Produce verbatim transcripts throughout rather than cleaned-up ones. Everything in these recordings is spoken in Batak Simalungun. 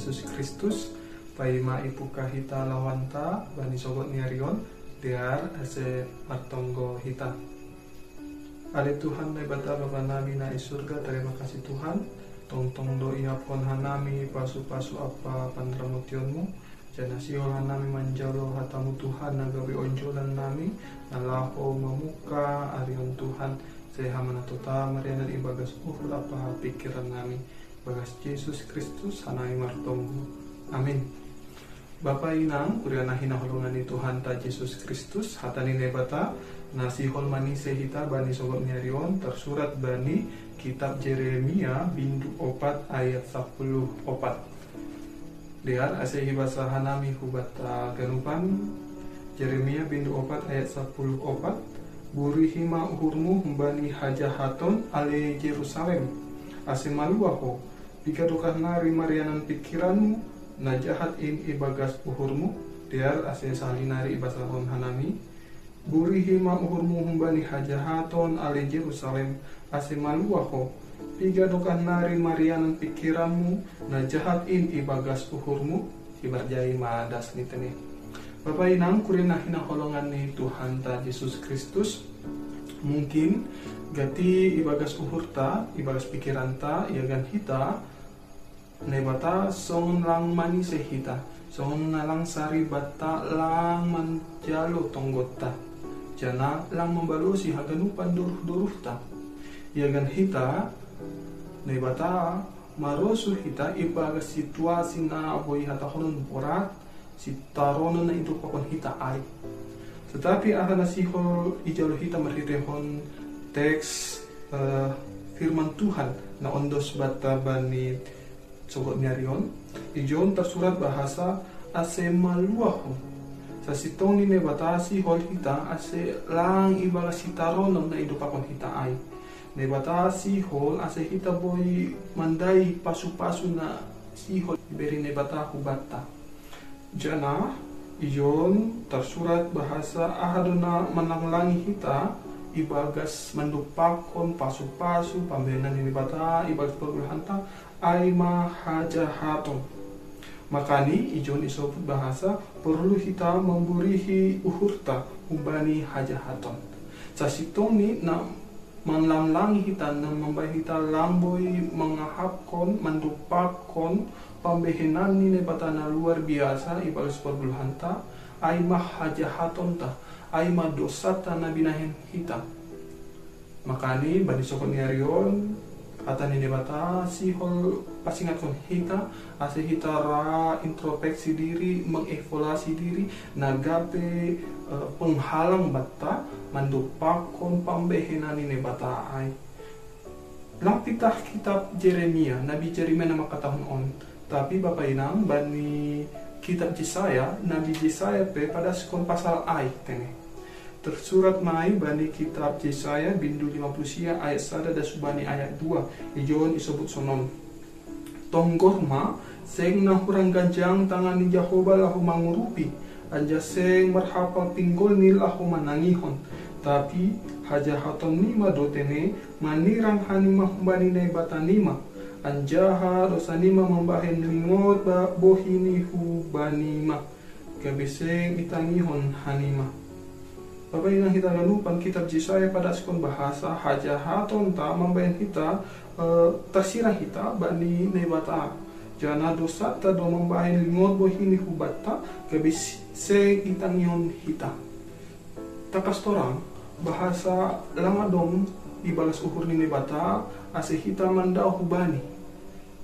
Yesus Kristus, paima ipuka hita lawan ta bani sogot ni ari on, dear ase martonggo hita. Ale Tuhan Naibata Bapa nami na i surga, tarima kasih Tuhan, tongtong do ihaphon hanami pasu-pasu ampa panramotionmu, janah sihol hanami manjalo hatamu Tuhan na gabe onjolan nami, na laho mamuka ari on Tuhan, sai hamana tota marianan ibagas uhur ampa pikiran nami. Bagas Jesus Kristus hanami martonggo. Amin. Bapa inang, kuria na hinaholongan ni Tuhanta Jesus Kristus, hata ni Naibata, na sihol manise hita bani sogot ni ari on, tarsurat bani kitab Jeremia bindu opat ayat sapuluh opat. Dear ase hibasa hanami hubat haganupan, Jeremia bindu opat ayat sapuluh opat, burihi ma uhurmu humbani hajahaton ale Jerusalem, ase maluah ho, piga dokah nari marianan pikiranmu, na jahat in ibagas uhurmu, dear ase sahali nari ibasahon hanami, burihi ma uhurmu humbani hajahaton ale Jerusalem, ase maluah ho, piga dokah nari marianan pikiranmu, na jahat in ibagas uhurmu, hibarjai ma das ni tene. Bapa inang kuria na hinaholongan ni Tuhanta Jesus Kristus, mungkin gati ibagas uhurta, ibagas pikiranta, iagan hita, Naibata songon lang manise hita, songon na lang sari banta lang manjalo tonggotta, janah lang mambalosi haganupan doruh-doruhta. Iagan hita, Naibata marosuh hita ibagas situasi na boi hatahonon borat, sitaronon na idompakkon hita ai. Tetapi aha na sihol ijalo hita marhiteihon teks, eh, firman Tuhan na ondos banta bani sogot ni ari on, ijon tarsurat bahasa ase maluah ho. Sasintongni Naibata sihol hita ase lang ibagas sitaronon na idompakkon hita ai. Naibata sihol ase hita boi mandai pasu-pasu na sihol ibere Naibata hubanta. Janah ijon tarsurat bahasa aha do na manlanglangi hita ibagas mandompakkon pasu-pasu pambahenan ni Naibata ibagas pargulahanta, ai ma hajahaton. Makani ijon isobut bahasa porlu hita mamburihi uhurta humbani hajahaton. Sasintongni na manlanglangi hita, na mambahen hita lang boi mangahapkon, mandompakkon pambahenan ni Naibata na luar biasa ibagas pargulahanta, ai ma hajahatonta, ai ma dosanta na binahen hita. Makani bani sogot ni ari on, hata ni Naibata sihol pasingatkon hita, ase hita ra introspeksi diri, mengevaluasi diri, na gabe, eh, penghalang banta mandompakkon pambahenan ni Naibata ai. Lang pitah kitab Jeremia, nabi Jeremia na mangkatahon on, tapi bapa inang bani kitab Jesaya, nabi Jesaya pe padaskon pasal ai tene. Tarsurat ma i bani kitab Jesaya bindu lima puluh sia ayat sada das hubani ayat dua, ijon isobut sonon. Tonggor ma, seng na hurang ganjang tangan ni Jahowa laho mangurupi, anjaha seng marhapal pinggolni laho manangihon. Tapi hajahaton nima do tene manirang hanima humbani Naibata nima, anjaha dosa nima mambahen lingot ba-, bohi ni hubanima, gabe seng itangihon hanima. Bapa inang hita ganupan, kitab Jesaya padaskon bahasa hajahatonta mambahen hita, eh, tarsirang hita bani Naibata. Janah dosanta do mambahen lingot bohi ni hubanta, gabe s-, seng itangihon hita. Tangkas torang, bahasa lang adong ibagas uhur ni Naibata, ase hita mandao hubani.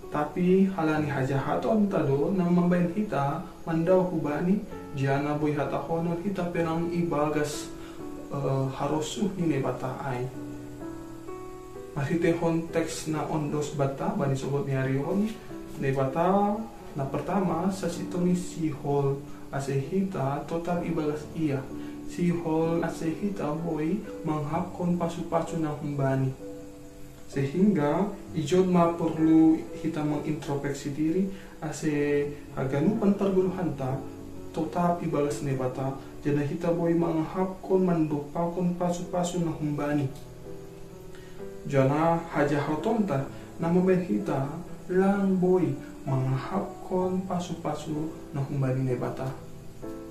Tapi halani hajahatonta do na mambahen hita mandao hubani, janah boi hatahonon hita pe lang ibagas, eh, harosuh ni Naibata ai. Marhiteihon teks na ondos banta bani sogot ni ari on, Naibata na pertama sasintongni sihol ase hita totap ibagas Ia, sihol ase hita boi mangahapkon pasu-pasu na humbani. Sehingga ijon ma porlu hita mangintrospeksi diri, ase haganupan pargulahanta totap ibagas Naibata, janah hita boi mangahapkon mandompakkon pasu-pasu na humbani. Janah hajahatonta na mambahen hita lang boi mangahapkon pasu-pasu na humbani Naibata.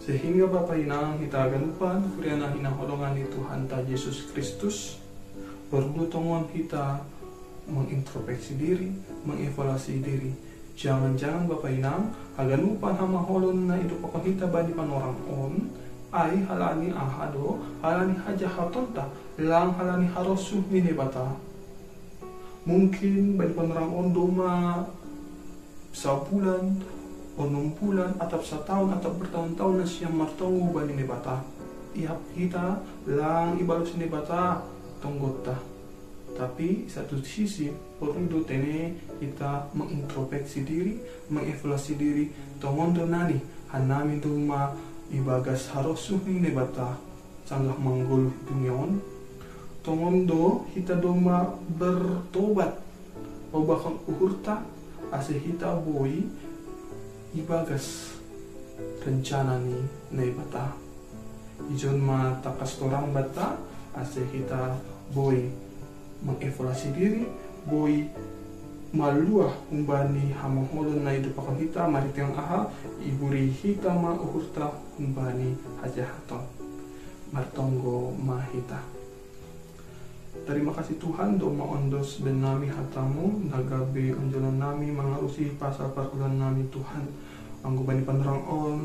Sehingga bapa inang hita haganupan, kuria na hinaholongan ni Tuhanta Jesus Kristus, porlu tongon hita mangintrospeksi diri, mangevaluasi diri. Jangan-jangan bapa inang, haganupan hamaholon na idupakon hita bani panorang on, ai halani aha do, halani hajahatonta, lang halani harosuh ni Naibata. Mungkin bani panorang on doma sabulan, onom bulan, atap sataon, atap bertahun-tahun na sian martonggo bani Naibata. Iap hita lang ibalos Naibata tonggonta. Tapi satu sisi porlu do tene hita mangintrospeksi diri, mangevaluasi diri, tongon do nani hanami doma ibagas harosuh ni Naibata sanggah manggoluh dunia on. Tongon do hita doma bertobat, paubahon uhurta, ase hita boi ibagas rencana ni Naibata. Ijon ma tangkas torang banta, ase hita boi mangevaluasi diri, boi maluah humbani hamaholon na idupakon hita, marhitehon aha? Iburi hita ma uhurta humbani hajahaton. Martonggo ma hita. Tarima kasih Tuhan, doma ondos bennami hatamu, na gabe onjolonnami mangalusi pasal pargulannami Tuhan. Anggo bani panorang on,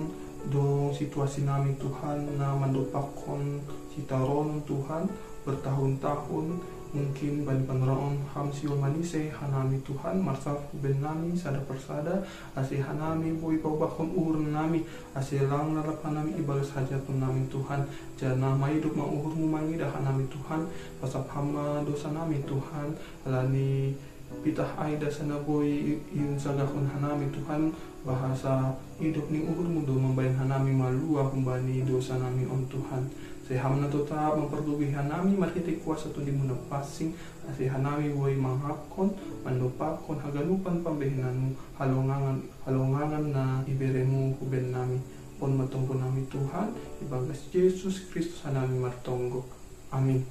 dong situasinami Tuhan, na mandompakkon sitaronon Tuhan, bertahun-tahun, mungkin bani panorang on Ham sihol manise hanami Tuhan, marsahat hu bennami sada parsada, ase hanami boi paubahon uhurnami, ase lang lalap hanami ibagas hajahatonnami Tuhan, janah maidop ma uhurmu mangidah hanami Tuhan, pasap Ham ma dosanami Tuhan, halani pitah ai dasa na boi iunsagahon hanami Tuhan, bahasa idop ni uhurmu do mambahen hanami maluah humbani dosanami on Tuhan. Sai Ham na totap mampargogoi hanami marhitei kuasa Tondimu na pansing, ase hanami boi mangahapkon, mandompakkon haganupan pambahenanmu, halongangan, halongangan na iberemu hu bennami. On ma tonggonami Tuhan, ibagas Jesus Kristus hanami martonggo. Amin.